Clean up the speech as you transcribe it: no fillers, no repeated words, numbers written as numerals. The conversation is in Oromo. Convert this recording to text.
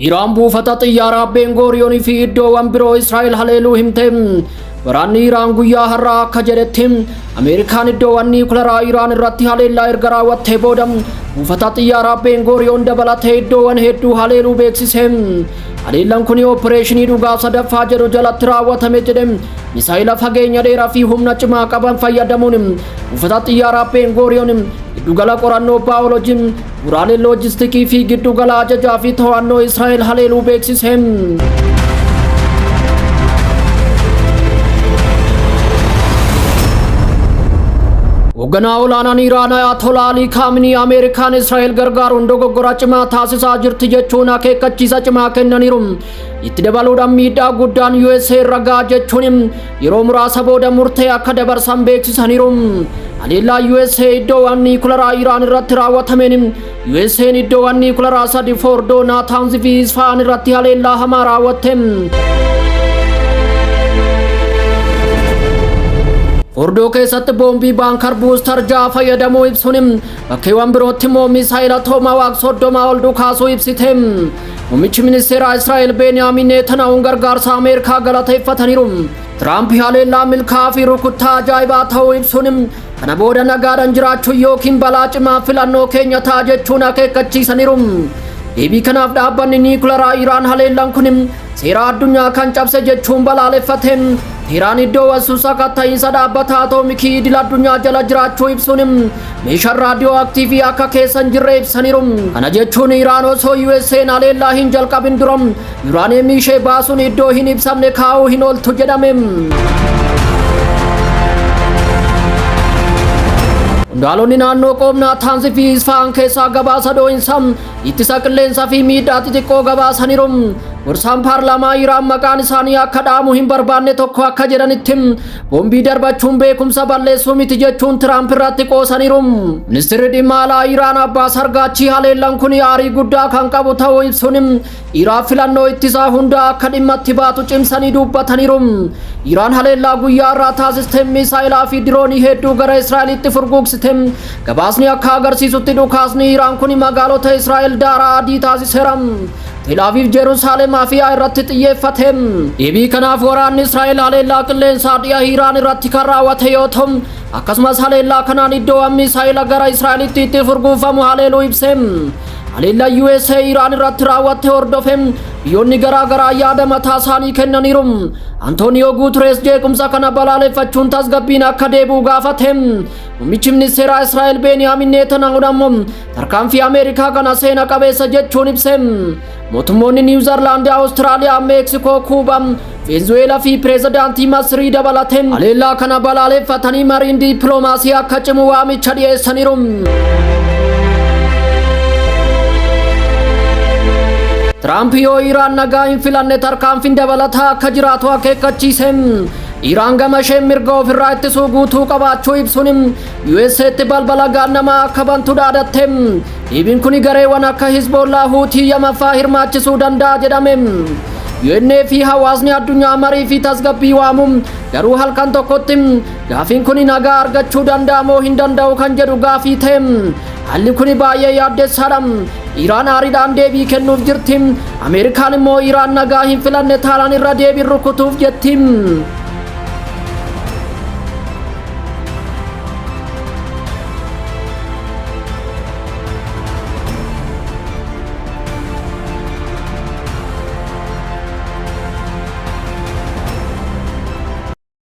Iraan buufata xiyyaaraa Bengooriyoonii fi iddoowwan biroo Israa'el haleeluu himte. Waraanni Iraan guyyaa har'aa akka jedhetti, Ameerikaan iddoowwan niwukilaraa Iraan irratti haleellaa erga raawwattee booda buufata xiyyaaraa Bengooriyoon dabalatee iddoowwan hedduu haleeluu beeksise. Haleellaan kun opereeshinii dhugaa sadaffaa jedhu jalatti raawwatame jedhe. Misaayila fageenya dheeraa fi humna cimaa qaban fayyadamuun buufata xiyyaaraa Bengooriyoon, giddugala qorannoo baayoloojii, bu'uuraalee loojistikii fi giddugala ajajaa fi to'annoo Israa'el haleeluu beeksise. Hoogganaa olaanaan Iraan Ayatollah Ali Khamenei Ameerikaan Israa'el gargaaruun dogoggora cimaa taasisaa jirti jechuun akeekkachiisa cimaa kennaniiru. Itti dabaluudhaan miidhaa guddaan USA irra ga'a jechuun yeroo muraasa booda murtee akka dabarsan beeksisaniiru. Haleellaa USA iddoowwan niwukilaraa Iraan irratti raawwatameen USA'n iddoowwan niwukilaraa sadi, Foordoo, Naataanz fi Isfahan irratti haleellaa hamaa raawwatte. Fordoo keessatti boombii bunker buster 6 fayyadamuu ibsuun, bakkeewwan birootti immoo misaayila Tomahawk 30 ol dhukaasuu ibsite. Muummichi ministeeraa Israa'el Beeniyaamin Netanyahuun gargaarsa Ameerikaa galateeffataniiru. Tiraamp haleellaa milkaa'aa fi rukuttaa ajaa'ibaa ta'uu ibsuun, kana booda nagaadhaan jiraachuu yookiin balaa cimaa filannoo keenya ta'a jechuun akeekkachiisaniiru. Deebii kanaaf dhaabbanni niwukilaraa Iraan haleellaan kun seera addunyaa kan cabse jechuun balaaleffate. Teheraan iddoo sakatta'iinsa dhaabbata atoomikii idil addunyaa jala jiraachuu ibsuun, meeshaan raadiyoo aktiivii akka keessa hin jirre ibsaniiru. Kana jechuun Iraan osoo USA'n haleellaa hin jalqabin dura yuraaneemii ishee baasuun iddoo hin ibsamne kaa'uu hin ooltu jedhame. Qondaalonni naannoo Qoom, Naataanz fi Isfahan keessaa gabaasa dhoo'insa ittisa qilleensaa fi miidhaa xixiqqoo gabaasaniiru. Gorsaan paarlaamaa Iraan maqaan isaanii akka dhaamu hin barbaanne tokko akka jedhanitti, boombii darbachuun beekumsa balleessuu miti jechuun Tiraamp irratti qoosaniiru. Ministeerri dhimma alaa Iraan Abbaas Argaachii haleellaan kun aarii guddaa kan qabu ta'uu ibsuun, Iraan filannoo ittisaa hunda akka dhimma itti baatu cimsanii dubbataniiru. Iraan haleellaa guyyaa irraa taasiste misaayilaa fi diroonii hedduu gara Israa'elitti furgugsite. Gabaasni akka agarsiisutti dhukaasni Iraan kun magaalota Israa'el daaraa adii taasiseera. Tel Aviv, Jerusaalemaa fi irratti xiyyeeffate. Deebii kanaaf waraanni Israa'el haleellaa qilleensaa dhiha Iraan irratti kan raawwate yoo ta'u, akkasumas haleellaa kanaan iddoowwan misaayila gara Israa'elitti itti furguufamu haleeluu ibse. Haleellaa USA Iraan irratti raawwatte hordofe biyyoonni garaa garaa yaada mataa isaanii kennaniiru. Antooniyoo Guuterees jeequmsa kana balaaleffachuun tasgabbiin akka deebi'u gaafate. Muummichi ministeeraa Israa'el Beeniyaamin Netanyahuun ammoo tarkaanfii Ameerikaa kana seena qabeessa jechuun ibse. Mootummoonni Niwuzarlaand, Awustiraaliyaa, Meeksikoo, Kuubaa, Veenzuweelaa fi pireezidaantii Masrii dabalate haleellaa kana balaaleffatanii mariin dippiloomaasii akka cimu waamicha dhiyeessaniiru. Tiraamp yoo Iraan nagaa hin filanne tarkaanfiin dabalataa akka jiraatu akeekkachiise. Iraan gama isheen mirga ofirraa ittisuu guutuu qabaachuu ibsuun USAtti balbala gaannamaa akka bantu dhaadatte. Deebiin kun gareewwan akka Hizbollaa, Huutii, Yamaffaa hirmaachisuu danda'a jedhame. UN fi hawaasni addunyaa marii fi tasgabbii waamu, garuu halkan tokkotti gaafiin kun nagaa argachuu danda'a moo hin danda'u kan jedhu gaafii ta'e. Haalli kun baay'ee yaaddessaadha. Iraan aariidhaan deebii kennuuf jirti. Ameerikaan immoo Iraan nagaa hin filanne taanaan irra deebiin rukutuuf jetti.